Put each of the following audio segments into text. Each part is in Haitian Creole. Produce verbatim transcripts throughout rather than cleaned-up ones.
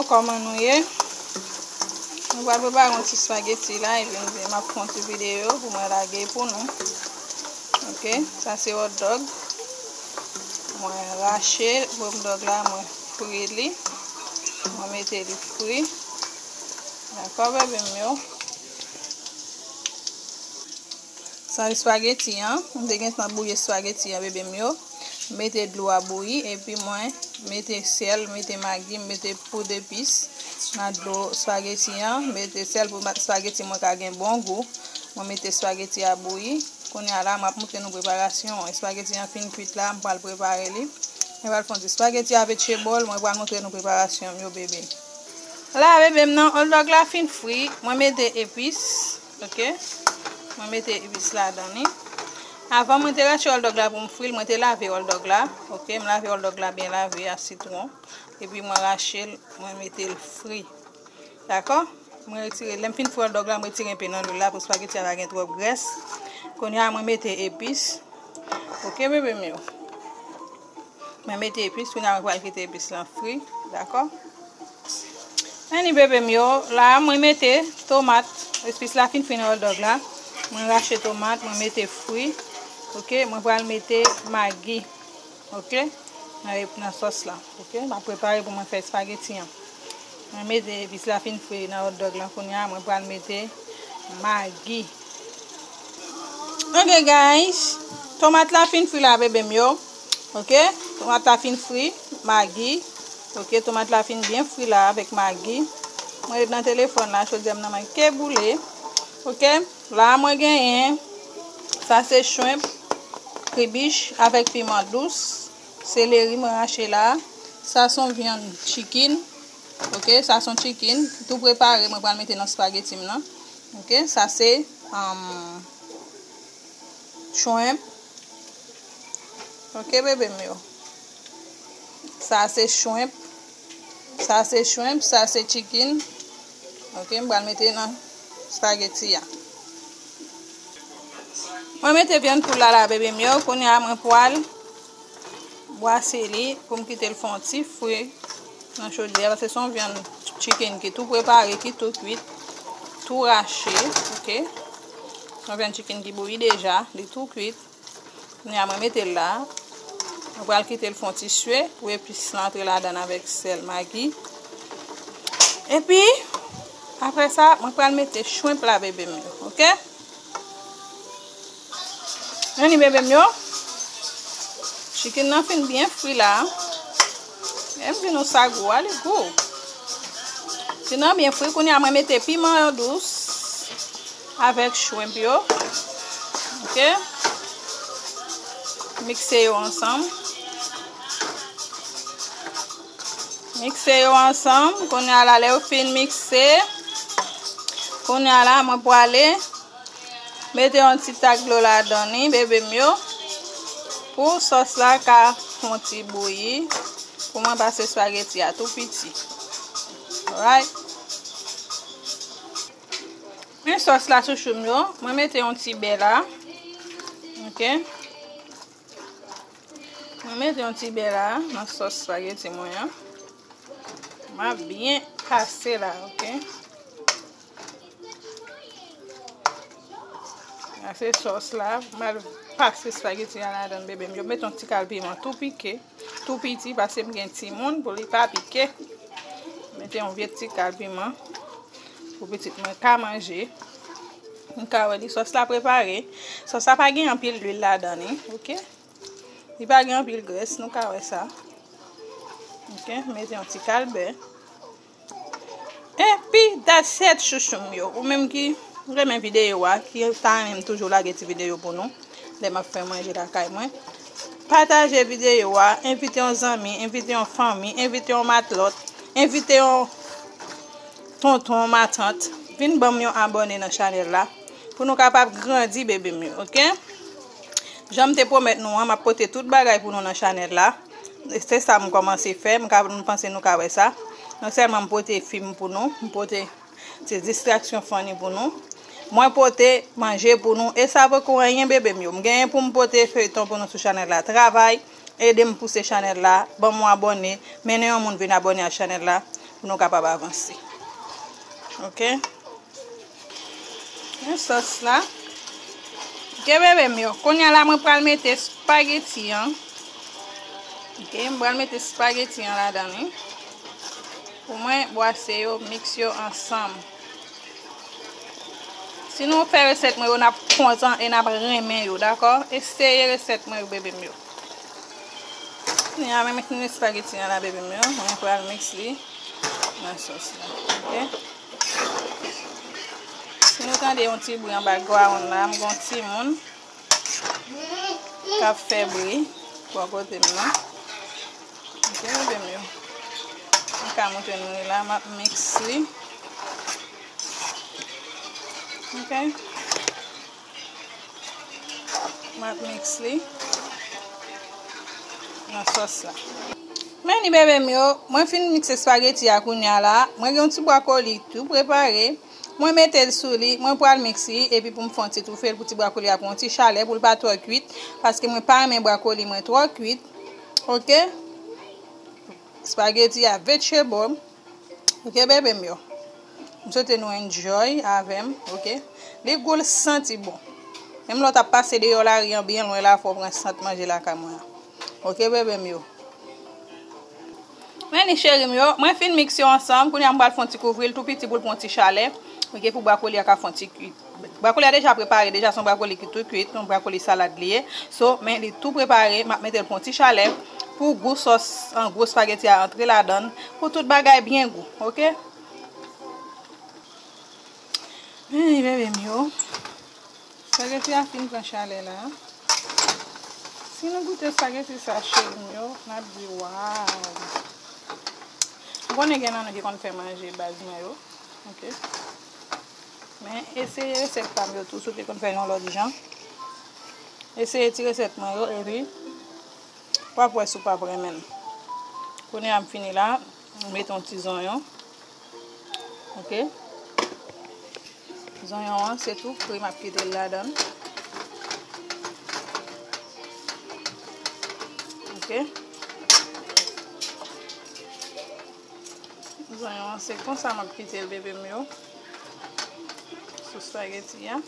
Kòman nou ye? Nou pral prepare yon ti espageti la, epi m di m ap fè yon ti videyo pou mwen lage pou nou. Ok, sa se hot dog. Mwen rache hot dog la, mwen fri li. Mwen mete li fri. Dakò, bebe m yo? Sa espageti an, m te gentan bouyi espageti an, bebe m yo. M mete dlo a bouyi, epi mwen mete sèl, mete magi, m mete poud epis nan dlo espageti an. M mete sèl pou ma-, espageti mwen ka gen bon gou. Mwen mete espageti a bouyi. Kounye a la, m ap montre nou preparasyon an. Espageti an fin kuit la, m pral prepare li. Mwen pral fè yon ti espageti a vegetable, mwen pral montre nou preparasyon m yo, bebe. La, bebe m nan, hot dog la fin fri, mwen mete epis, ok? Mwen mete epis ladan li. Avan mwen te rache hot dog la pou m fri l, mwen te lave hot dog la, ok? M lave hot dog la byen lave a sitwon, epi mwen rache l, mwen mete l fri. Dakò? Mwen retire, lè m fin fri hot dog la, mwen retire enpe nan lwil la pou espageti a pa gen twòp grès. Kounye a, mwen mete epis. Ok, bebe m yo? Mwen mete epis, kounye a mwen pral kite epis lan fri, dakò? Anyway, bebe m yo, la mwen mete tomat, epis la fin fri nan hot dog la. Mwen rache tomat, mwen mete fri. Ok, mwen pral mete magi. Ok, nan ep-, nan sòs la. Ok, m ap prepare pou mwen fè espageti an. Mwen mete epis la fin fri nan hot dog la kounye a, mwen pral mete magi. Ok, guys, tomat la fin fri la, bebe m yo. Ok, tomat la fin fri, magi. Ok, tomat la fin byen fri la avèk magi. Mwen ret nan telefòn la, chodyè m nan manke boule. Ok, la mwen genyen, sa se shrimp, kribich avèk piman dous, seleri mwen rache la. Sa se yon vyann chicken. Ok, sa se yon chicken tou prepare, mwen pral mete nan spaghetti m nan. Ok, sa se, um, shrimp. Ok, bebe m yo. Sa se shrimp. Sa se shrimp, sa se chicken. Ok, m pral mete nan spaghetti a. Mwen mete vyann poul la la, bebe m yo. Kounye a, mwen pral bwase li pou m kite l fè yon ti fri nan chodyè a, paske se yon vyann chicken ki tou prepare, ki tou kwit, tou rache, ok? Se yon vyann chicken ki bouyi deja, li tou kwit. Kounye a mwen mete l la. Mwen pral kite l fè yon ti swe pou epis lan antre ladan l avèk sèl, magi. Epi, apre sa, mwen pral mete shrimp la, bebe m yo, ok? Anyway, bebe m yo. Chicken nan fin byen fri la. E m di nou sa gou a, li gou. Chicken nan byen fri, kounye a mwen mete piman yo dous avèk shrimp yo. Ok? Mikse yo ansanm. Mikse yo ansanm. Kounye a la, lè yo fin mikse, kounye a la, mwen pwale mete yon ti tak dlo ladan li, bebe m yo, pou sòs la ka fon ti bouyi, pou mwen pase espageti a tou piti. Alright. Men sòs la, chouchou m yo, mwen mete yon ti bè la. Ok. Mwen mete yon ti bè la nan sòs espageti mwen an. M ap byen pase la, ok? Sa se sòs la. M al pase espageti a ladan, bebe m. Yo mete yon ti kal piman tou pike, tou piti, paske m gen timoun pou li pa pike. Mete yon vye ti kal piman pou pitit mwen ka manje. M ka wè li, sòs la prepare. Sòs la pa gen anpil lwil ladan li, ok? Li pa gen anpil grès, nou ka wè sa. Ok, mete yon ti kal bè. Epi, that's it, chouchou m yo. Ou menm ki renmen videyo a, ki ta renmen m toujou lage ti videyo pou nou, lè m ap fè manje lakay mwen, pataje videyo a, envite yon zanmi, envite yon fanmi, envite yon matlòt, envite yon tonton, matant, vin ban m yon abòne nan chanèl la, pou nou kapab grandi, bebe m yo, ok? Jan m te pwomèt nou an, m ap pote tout bagay pou nou nan chanèl la. Se sa m kòmanse fè, m ka, m panse nou ka wè sa. Non sèlman m pote fim pou nou, m pote ti distraksyon funny pou nou. Mwen pote manje pou nou, e sa poko anyen, bebe m yo. M genyen pou m pote feyton pou nou sou chanèl la. Travay, ede m pouse chanèl la, ban m yon abòne, mennen yon moun vin abòne a chanèl la. pou nou kapab avanse. Ok? Men sòs la. Ok, bebe m yo. Kounye a la, mwen pral mete espageti an. Ok, mwen pral mete espageti an ladan li. Pou mwen bwase yo, miks yo ansanm. Si nou fè resèt mwen yo, n ap kontan e n ap renmen yo, dakò? Eseye resèt mwen yo, bebe m yo. Kounye a, mwen met espageti an la, bebe m yo. Mwen pral miks li nan sòs la. Ok? Si nou tande yon ti bri an background la, m gon timoun k ap fè bri bò kote m nan. Ok, bebe m yo. M ka montre nou li la, m ap miks li. Ok. M ap miks li nan sòs la. Men li, bebe m yo, mwen fin miks espageti a kounye a la. Mwen gen yon ti bwakoli tou prepare. Mwen mete l sou li, mwen pral miks li, epi pou m fè yon ti toufe l pou ti bwakoli a pran yon ti chalè, pou l pa twò kwit, paske mwen pa renmen bwakoli mwen twò kwit. Ok? Espageti a vegetable. Ok, bebe m yo. M swete nou enjoy avè m, ok? Li gou, l santi bon. Menm lè w t ap pase deyò lari an byen lwen la, fò w pran sant manje lakay mwen an. Ok, bebe m yo. Men li, cheri m yo, mwen fin miks yo ansanm. Kounye a, m pral fè yon ti kouvri l tou piti pou l pran yon ti chalè. Ok, pou bwakoli a ka fè yon ti kwit. Bwakoli a deja prepare, deja se yon bwakoli ki tou kwit, yon bwakoli salad li ye. So, men li tou prepare, m ap mete l pou yon ti chalè pou gou sòs an gwo espageti a antre ladan l, pou tout bagay byen gou, ok? Men, bebe m yo, espageti a fin pran chalè la. Si nou goute espageti sa, cheri m yo, n ap di, "Waw!" M konnen gen nan nou ki konn fè manje baz mwen yo. Ok. Men eseye resèt pa m yo tou, si w te konn fè yon lòt jan. Eseye ti resèt mwen yo, epi w ap wè si w p ap renmen l. Kounye a m fini la, m mete yon ti zonyon. Ok. Zonyon an, se tou fri m ap kite l ladan l. Ok. Zonyon an, se konsa m ap kite l, bebe m yo. Sou espageti a.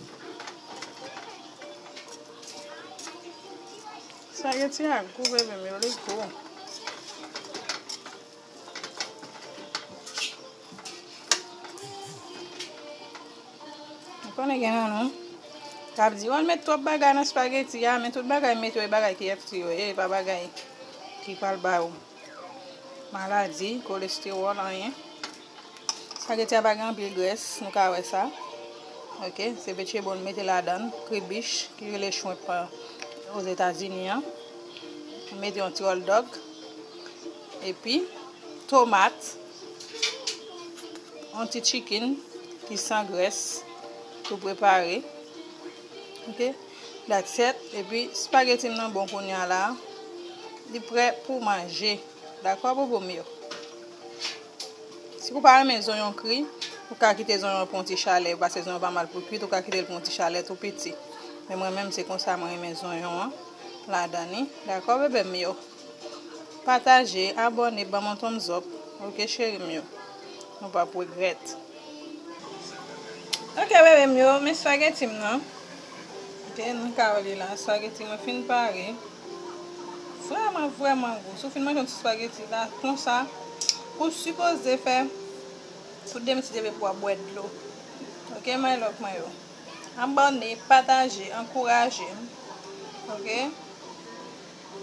Espageti a gou, bebe m yo, li gou. M konnen gen nan nou k ap di, "Wal met twòp bagay nan espageti a, men tout bagay m mete yo, e bagay ki F T yo ye, e pa bagay ki pral ba ou maladi, kolestewòl, anyen." Espageti a pa gen anpil grès, nou ka wè sa. Ok, se vegetable m mete ladan l, kribich, ki rele shrimp, euh, Ozetazini an. M mete yon ti hot dog. Epi, tomat, yon ti chicken ki san grès, tou prepare. Ok, that's it. Epi, espageti m nan bon kounye a la. Li prè pou manje. Dakò, bobo m yo? Si w pa renmen zonyon kri, ou ka kite zonyon pran yon ti chalè, paske zonyon pa mal pou kwit, ou ka kite l pran yon ti chalè tou piti. Men mwen menm, se konsa mwen renmen zonyon an ladan li. Dakò, bebe m yo? Pataje, abòne, ban m yon thumbs up. Ok, cheri m yo? Nou p ap regrèt. Ok, bebe m yo, men espageti m nan. Ok, nou ka wè li la, espageti mwen fin pare. Vrèman, vrèman gou. Si w fin manje yon ti espageti la, konsa, ou sipoze fè tout de minit depi pou w ap bwè dlo. Ok, my love mwen yo. Abòne, pataje, ankouraje m. Ok?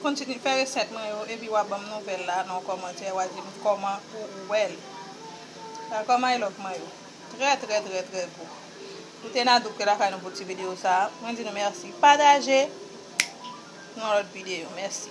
Kontinye fè resèt mwen yo, epi w a ban m nouvèl la nan kòmantè, w a di m kòman ou wè l. Dakò, my love mwen yo? Trè, trè, trè, trè gou. Ou te nan dout ke lakay nou pou ti videyo sa a, mwen di nou mèsi. Pataje nan lòt videyo. Mèsi.